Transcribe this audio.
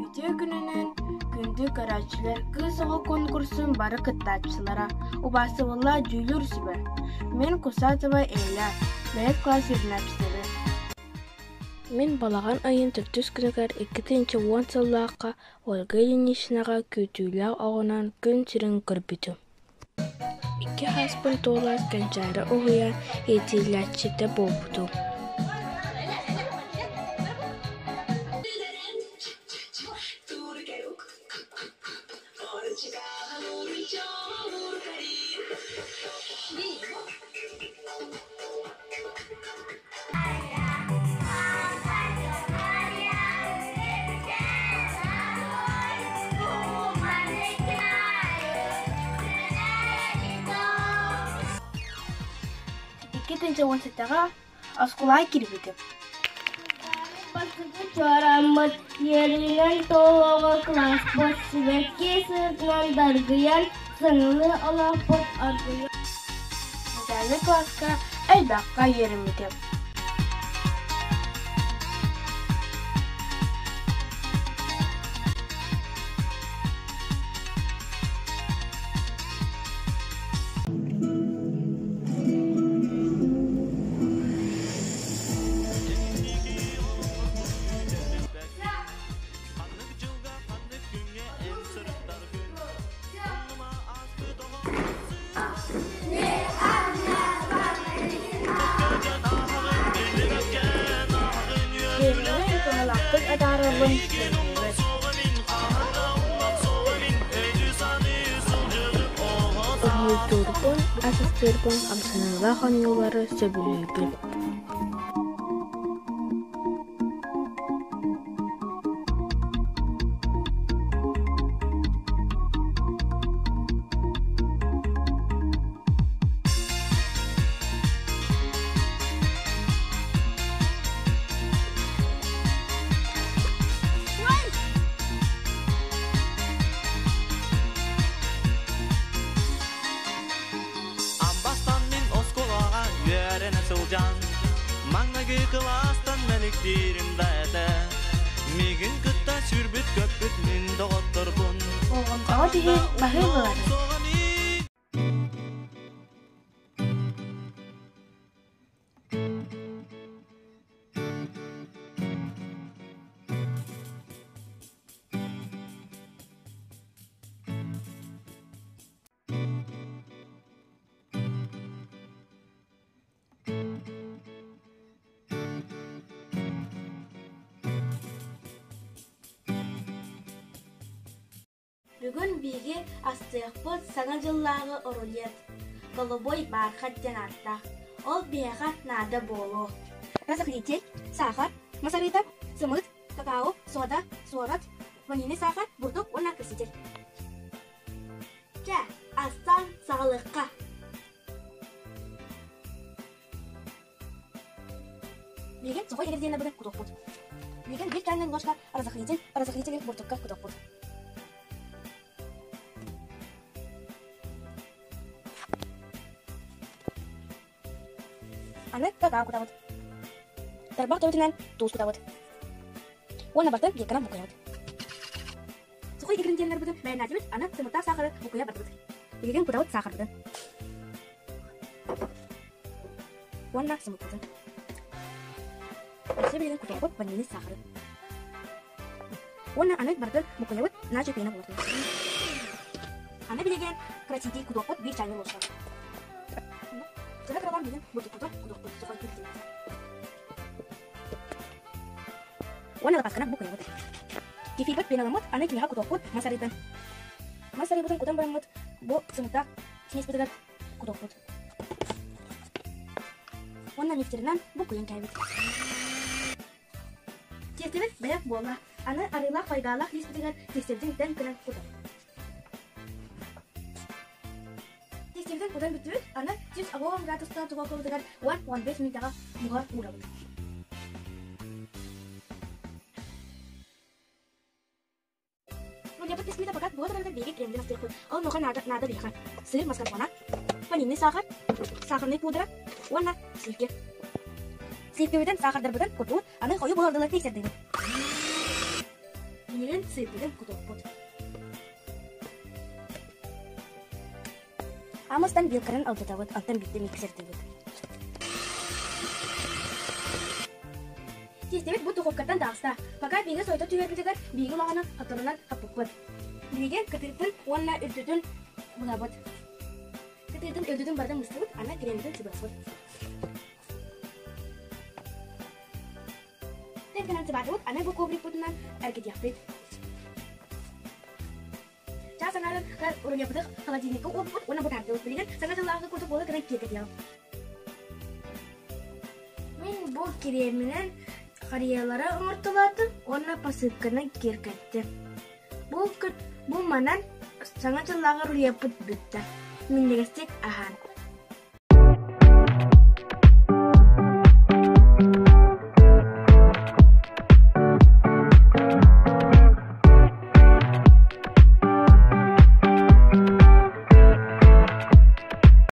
Үтүө күнүнэн, күндү көрөөччүлэр, кыыс оҕо конкурсун бары кыттааччылара, убаастабыллаах дьүүллүүр сүбэ. Мин Кусатова Эля, бэйэт кылаас үөрэнээччитэбин. Мин балаҕан ыйын төрдүс күнүгэр 2010 сыллаахха Ольга Ильиничнаҕа күүтүүлээх оҕонон күн сирин көрбүтүм. Икки хааспын туолаат Кэнчээри уһуйаан иитиллээччитэ буолбутум. 2017-ҕэ оскуолаҕа киирбитим. Бастакы чуорааммыт үөрүүнэн туолуоҕа кылааспыт сибэкки сыытынан даргыйан саҥалыы олохпут аргыйан Начальнай кылааска элбэххэ үөрэммитим. Бириэмэни туһалаахтык атаарарбын сөбүлүүбүн. Уруһуйдуурбун, ас астыырбын, хамсаныылаах оонньуулары сөбүлүүбүн. Амбастан мин оскуолаҕа үөрэнэ сылдьан, маҥнайгы кылаастан мэликтиирим да этэ. Миигин кытта сүүрбүт-көппүт мин доҕотторбун. Болҕомтоҕо түһүү баһыы буолар. Бүгүн биһиги астыахпыт Саҥа дьыллааҕы рулет, голубой бархат диэн ааттаах. Ол биһиэхэ наада буолуо. Разрыхлитель, сахар, мас арыыта, сымыыт, какао, сода, суорат, ванильный сахар, бурдук уонна краситель. Чэ, астаан саҕалыахха. Билигин сухой ингредиеннэрбитин кутуохпут. Билигин биир чайная ложка разрыхлитель, разрыхлители бурдукка кутуохпут. Аны какао кутабыт. Тарбах төбөтүнэн туус кутабыт. Уонна бартан биекканан буккуйабыт. Сухой ингредиеннэрбитин бэлэмнээтибит, аны сымыттаах саахары буккуйа бардыбыт. Билигин кутабыт саахарбытын. Уонна сымыппытын. Өссө билигин кутуохпут ванильный саахары. Уонна аны барытын буккуйабыт, иначе пена буолар. Аны билигин краситель кутуохпут биир чайный ложка. Кыра кыралаан билигин бурдукпутун кутуохпут сухой ингредиент. Уонна лопатканан буккуйабыт. Кефирбит пеналаммыт, аны киниэхэ кутуохпут мас арыытын. Мас арыыбытын кутан бараммыт, бу сымыттаах смеспытыгар кутуохпут. Уонна миксеринэн буккуйан кээбит. Тиэстэбит бэлэх буолла. Аны арыылаах фольгалаах лииспитигэр тиэстэбитин тэн гынан кутабыт. Тиэстэбитин кутан бүттүбүт, аны 180 градустаах духовкабытыгар 10-15 мүнүүтэҕэ буһа уурабыт. Рулеппыт бисквита пока буола турарыгар биһиги кремдин астыахпыт. Ол онуоха наада, наада биһиэхэ. Сыр, маскарпоне. Ванильный сахар, сахарный пудра уонна сливки. Сливкэбитин сахардарбытын кутуут, аны хойуу буолар миксердиибит. Билигин сыырбытын кутуохпут. Амыстан вилканан алдьатабыт, онтон биирдэ миксердиибит. Тиэстэбит бу духовкаттан таҕыста. Пока биһиги сойто түһэрбитигэр биһиги улаханы хотторунан хаппыппыт. Билигин кытыытын уонна үрдүтүн булабыт. Кытыытын үрдүтүн барытын мустубут, аны креммитин сыбыахпыт. Тэҥкэнэн сыбаатыбыт, аны бу коврикпытынан эргитиэхпит. Чаас аҥаарын рулеппытын холодильникка уурбуппут уонна бытаардыбыт. Билигин саҥа дьыллааҕы курдук буола гынан киэргэтиэҕим. Мин бу кириэминэн харыйалары оҥортолоотум уонна посыпканы киэргэттим. Бу, бу манан Саҥа дьыллааҕы рулеппыт бүттэ. Минньигэстик аһаан.